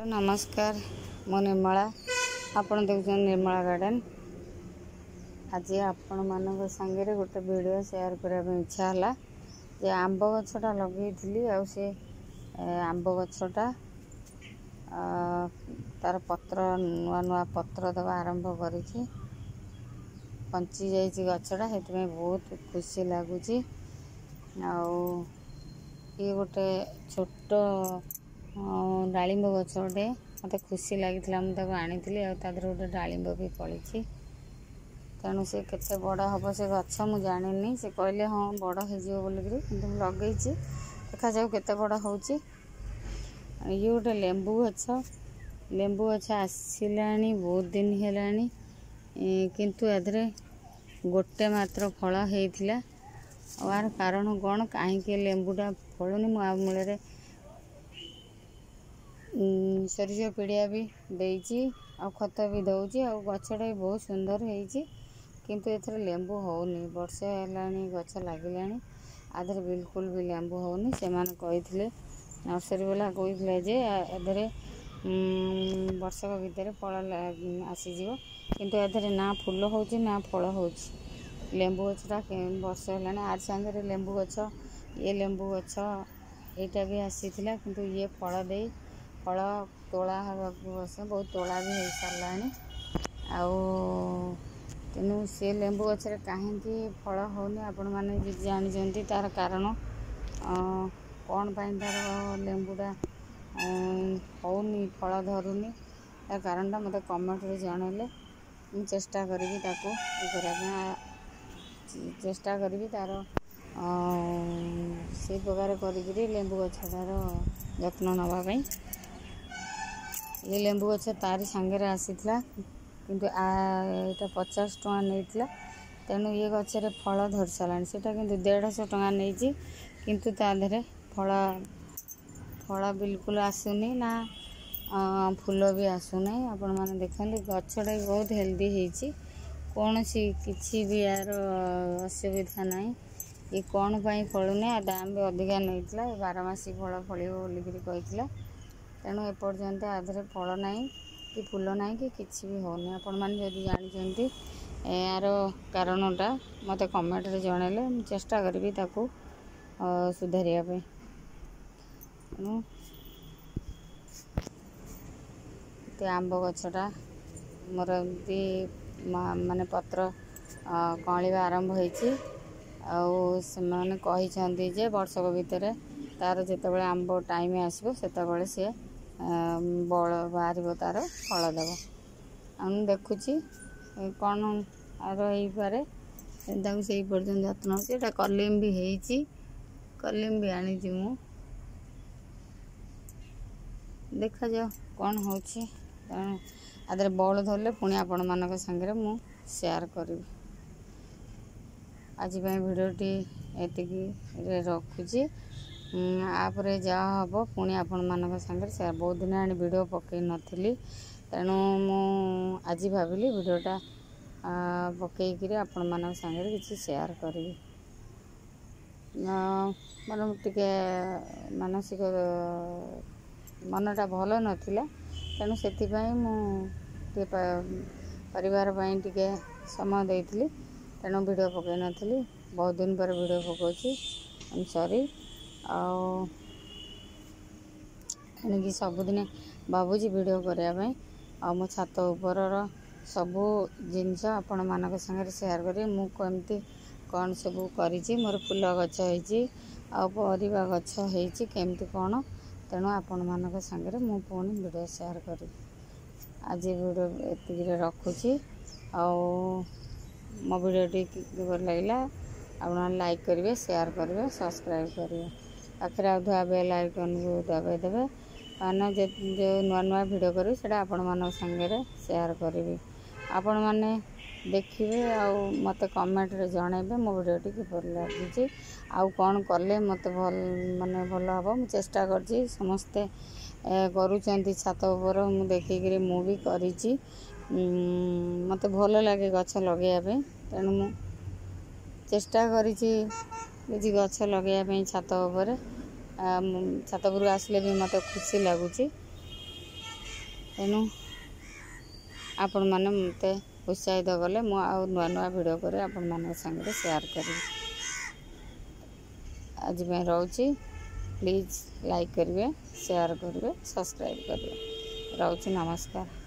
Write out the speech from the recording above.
ନମସ୍କାର, ମୁଁ ନିର୍ମଳା। ଆପଣ ଦେଖୁଛନ୍ତି ନିର୍ମଳା ଗାର୍ଡ଼େନ୍। ଆଜି ଆପଣମାନଙ୍କ ସାଙ୍ଗରେ ଗୋଟେ ଭିଡ଼ିଓ ସେୟାର କରିବା ପାଇଁ ଇଚ୍ଛା ହେଲା ଯେ ଆମ୍ବ ଗଛଟା ଲଗେଇଥିଲି, ଆଉ ସେ ଆମ୍ବ ଗଛଟା ତାର ପତ୍ର, ନୂଆ ନୂଆ ପତ୍ର ଦେବା ଆରମ୍ଭ କରିଛି, ବଞ୍ଚି ଯାଇଛି ଗଛଟା। ସେଥିପାଇଁ ବହୁତ ଖୁସି ଲାଗୁଛି। ଆଉ ଇଏ ଗୋଟେ ଛୋଟ ଡାଳିମ୍ବ ଗଛ ଗୋଟେ ମୋତେ ଖୁସି ଲାଗିଥିଲା, ମୁଁ ତାକୁ ଆଣିଥିଲି, ଆଉ ତା ଦେହରେ ଗୋଟେ ଡାଳିମ୍ବ ବି ଫଳିଛି। ତେଣୁ ସେ କେତେ ବଡ଼ ହେବ ସେ ଗଛ ମୁଁ ଜାଣିନି। ସେ କହିଲେ ହଁ ବଡ଼ ହେଇଯିବ ବୋଲିକିରି, କିନ୍ତୁ ମୁଁ ଲଗେଇଛି, ଦେଖାଯାଉ କେତେ ବଡ଼ ହେଉଛି। ଇଏ ଗୋଟେ ଲେମ୍ବୁ ଗଛ। ଲେମ୍ବୁ ଗଛ ଆସିଲାଣି ବହୁତ ଦିନ ହେଲାଣି, କିନ୍ତୁ ଏଥିରେ ଗୋଟେ ମାତ୍ର ଫଳ ହେଇଥିଲା। ଆଉ ଆର କାରଣ କ'ଣ, କାହିଁକି ଲେମ୍ବୁଟା ଫଳୁନି? ମୁଁ ଆ ମୂଳରେ ସୋରିଷ ପିଡ଼ିଆ ବି ଦେଇଛି ଆଉ ଖତ ବି ଦେଉଛି, ଆଉ ଗଛଟା ବି ବହୁତ ସୁନ୍ଦର ହେଇଛି, କିନ୍ତୁ ଏଥିରେ ଲେମ୍ବୁ ହେଉନି। ବର୍ଷେ ହେଲାଣି ଗଛ ଲାଗିଲାଣି, ଆ ଦେହରେ ବିଲକୁଲ ବି ଲେମ୍ବୁ ହେଉନି। ସେମାନେ କହିଥିଲେ, ନର୍ସରୀ ବାଲା କହିଥିଲେ ଯେ ଏଥିରେ ବର୍ଷକ ଭିତରେ ଫଳ ଆସିଯିବ, କିନ୍ତୁ ଏଥିରେ ନା ଫୁଲ ହେଉଛି ନା ଫଳ ହେଉଛି। ଲେମ୍ବୁ ଗଛଟା ବର୍ଷ ହେଲାଣି। ଆର ସାଙ୍ଗରେ ଲେମ୍ବୁ ଗଛ, ଇଏ ଲେମ୍ବୁ ଗଛ ଏଇଟା ବି ଆସିଥିଲା, କିନ୍ତୁ ଇଏ ଫଳ ଦେଇ ଫଳ ତୋଳା ହେବାକୁ ବସେ, ବହୁତ ତୋଳା ବି ହେଇସାରିଲାଣି। ଆଉ ତେଣୁ ସେ ଲେମ୍ବୁ ଗଛରେ କାହିଁକି ଫଳ ହେଉନି, ଆପଣମାନେ ଯଦି ଜାଣିଛନ୍ତି ତା'ର କାରଣ କ'ଣ ପାଇଁ ତା'ର ଲେମ୍ବୁଟା ହେଉନି, ଫଳ ଧରୁନି, ତା କାରଣଟା ମୋତେ କମେଣ୍ଟରେ ଜଣାଇଲେ ମୁଁ ଚେଷ୍ଟା କରିବି ତାକୁ ଇଏ କରିବା ପାଇଁ, ଚେଷ୍ଟା କରିବି ତା'ର ସେଇ ପ୍ରକାର କରିକିରି ଲେମ୍ବୁ ଗଛଟାର ଯତ୍ନ ନେବା ପାଇଁ। ଏ ଲେମ୍ବୁ ଗଛ ତାରି ସାଙ୍ଗରେ ଆସିଥିଲା, କିନ୍ତୁ ଏଇଟା 50 ଟଙ୍କା ନେଇଥିଲା। ତେଣୁ ଇଏ ଗଛରେ ଫଳ ଧରି ସାରିଲାଣି। ସେଇଟା କିନ୍ତୁ 150 ଟଙ୍କା ନେଇଛି, କିନ୍ତୁ ତା ଦେହରେ ଫଳ ବିଲକୁଲ ଆସୁନି ନା ଫୁଲ ବି ଆସୁନାହିଁ। ଆପଣମାନେ ଦେଖନ୍ତୁ, ଗଛଟା ବି ବହୁତ ହେଲ୍ଦି ହେଇଛି, କୌଣସି କିଛି ବି ଏହାର ଅସୁବିଧା ନାହିଁ। ଇଏ କ'ଣ ପାଇଁ ଫଳୁନି? ଆଉ ଦାମ୍ ବି ଅଧିକା ନେଇଥିଲା, ଏ ବାରମାସୀ ଫଳ ଫଳିବ ବୋଲିକିରି କହିଥିଲା। ତେଣୁ ଏପର୍ଯ୍ୟନ୍ତ ଆ ଦେହରେ ଫଳ ନାହିଁ କି ଫୁଲ ନାହିଁ କି କିଛି ବି ହେଉନି। ଆପଣମାନେ ଯଦି ଜାଣିଛନ୍ତି ଏହାର କାରଣଟା ମୋତେ କମେଣ୍ଟରେ ଜଣାଇଲେ ମୁଁ ଚେଷ୍ଟା କରିବି ତାକୁ ସୁଧାରିବା ପାଇଁ। ତେଣୁ ଆମ୍ବ ଗଛଟା ମୋର ଏମିତି ମାନେ ପତ୍ର କଅଁଳିବା ଆରମ୍ଭ ହେଇଛି, ଆଉ ସେମାନେ କହିଛନ୍ତି ଯେ ବର୍ଷକ ଭିତରେ ତା'ର ଯେତେବେଳେ ଆମ୍ବ ଟାଇମ୍ ଆସିବ ସେତେବେଳେ ସିଏ ବଳ ବାହାରିବ, ତା'ର ଫଳ ଦେବ। ଆଉ ମୁଁ ଦେଖୁଛି କ'ଣ ଆର ହେଇପାରେ, ତାକୁ ସେଇ ପର୍ଯ୍ୟନ୍ତ ଯତ୍ନ ହେଉଛି। ଏଇଟା କଲିମ ବି ହେଇଛି, କଲିମ ବି ଆଣିଛି ମୁଁ, ଦେଖାଯାଉ କ'ଣ ହେଉଛି। ତେଣୁ ଆ ଦେହରେ ବଉଳ ଧରିଲେ ପୁଣି ଆପଣମାନଙ୍କ ସାଙ୍ଗରେ ମୁଁ ସେୟାର କରିବି। ଆଜି ପାଇଁ ଭିଡ଼ିଓଟି ଏତିକିରେ ରଖୁଛି। ଆପରେ ଯାହା ହେବ ପୁଣି ଆପଣମାନଙ୍କ ସାଙ୍ଗରେ ସେୟାର। ବହୁତ ଦିନ ହେଲାଣି ଭିଡ଼ିଓ ପକାଇ ନଥିଲି, ତେଣୁ ମୁଁ ଆଜି ଭାବିଲି ଭିଡ଼ିଓଟା ପକାଇକିରି ଆପଣମାନଙ୍କ ସାଙ୍ଗରେ କିଛି ସେୟାର କରିବି। ମୋର ଟିକେ ମାନସିକ ମନଟା ଭଲ ନଥିଲା, ତେଣୁ ସେଥିପାଇଁ ମୁଁ ଟିକେ ପରିବାର ପାଇଁ ଟିକେ ସମୟ ଦେଇଥିଲି, ତେଣୁ ଭିଡ଼ିଓ ପକାଇ ନଥିଲି। ବହୁତ ଦିନ ପରେ ଭିଡ଼ିଓ ପକାଉଛି, ଆମ୍ ସରି। ଆଉ ଏଣିକି ସବୁଦିନେ ଭାବୁଛି ଭିଡ଼ିଓ କରିବା ପାଇଁ, ଆଉ ମୋ ଛାତ ଉପରର ସବୁ ଜିନିଷ ଆପଣମାନଙ୍କ ସାଙ୍ଗରେ ସେୟାର କରିବି। ମୁଁ କେମିତି କ'ଣ ସବୁ କରିଛି, ମୋର ଫୁଲ ଗଛ ହେଇଛି ଆଉ ପରିବା ଗଛ ହେଇଛି କେମିତି କ'ଣ, ତେଣୁ ଆପଣମାନଙ୍କ ସାଙ୍ଗରେ ମୁଁ ପୁଣି ଭିଡ଼ିଓ ସେୟାର କରିବି। ଆଜି ଭିଡ଼ିଓ ଏତିକିରେ ରଖୁଛି। ଆଉ ମୋ ଭିଡ଼ିଓଟି କିପରି ଲାଗିଲା ଆପଣମାନେ ଲାଇକ୍ କରିବେ, ସେୟାର କରିବେ, ସବସ୍କ୍ରାଇବ୍ କରିବେ, ପାଖରେ ଆଉଥିବା ବେଲ୍ ଆଇକନ୍କୁ ଦବାଇ ଦେବେ, କାରଣ ଯେଉଁ ନୂଆ ନୂଆ ଭିଡ଼ିଓ କରିବି ସେଇଟା ଆପଣମାନଙ୍କ ସାଙ୍ଗରେ ସେୟାର କରିବି। ଆପଣମାନେ ଦେଖିବେ ଆଉ ମୋତେ କମେଣ୍ଟରେ ଜଣାଇବେ ମୋ ଭିଡ଼ିଓଟି କିପରି ଲାଗୁଛି, ଆଉ କ'ଣ କଲେ ମୋତେ ଭଲ ମାନେ ଭଲ ହେବ। ମୁଁ ଚେଷ୍ଟା କରିଛି, ସମସ୍ତେ କରୁଛନ୍ତି ଛାତ ଉପର, ମୁଁ ଦେଖିକିରି ମୁଁ ବି କରିଛି। ମୋତେ ଭଲ ଲାଗେ ଗଛ ଲଗାଇବା ପାଇଁ, ତେଣୁ ମୁଁ ଚେଷ୍ଟା କରିଛି କିଛି ଗଛ ଲଗାଇବା ପାଇଁ ଛାତ ଉପରେ। ଛାତ ଉପରକୁ ଆସିଲେ ବି ମୋତେ ଖୁସି ଲାଗୁଛି। ତେଣୁ ଆପଣମାନେ ମୋତେ ଉତ୍ସାହିତ କଲେ ମୁଁ ଆଉ ନୂଆ ନୂଆ ଭିଡ଼ିଓ କରି ଆପଣମାନଙ୍କ ସାଙ୍ଗରେ ସେୟାର କରିବି। ଆଜି ପାଇଁ ରହୁଛି। ପ୍ଲିଜ୍ ଲାଇକ୍ କରିବେ, ସେୟାର କରିବେ, ସବସ୍କ୍ରାଇବ୍ କରିବେ। ରହୁଛି, ନମସ୍କାର।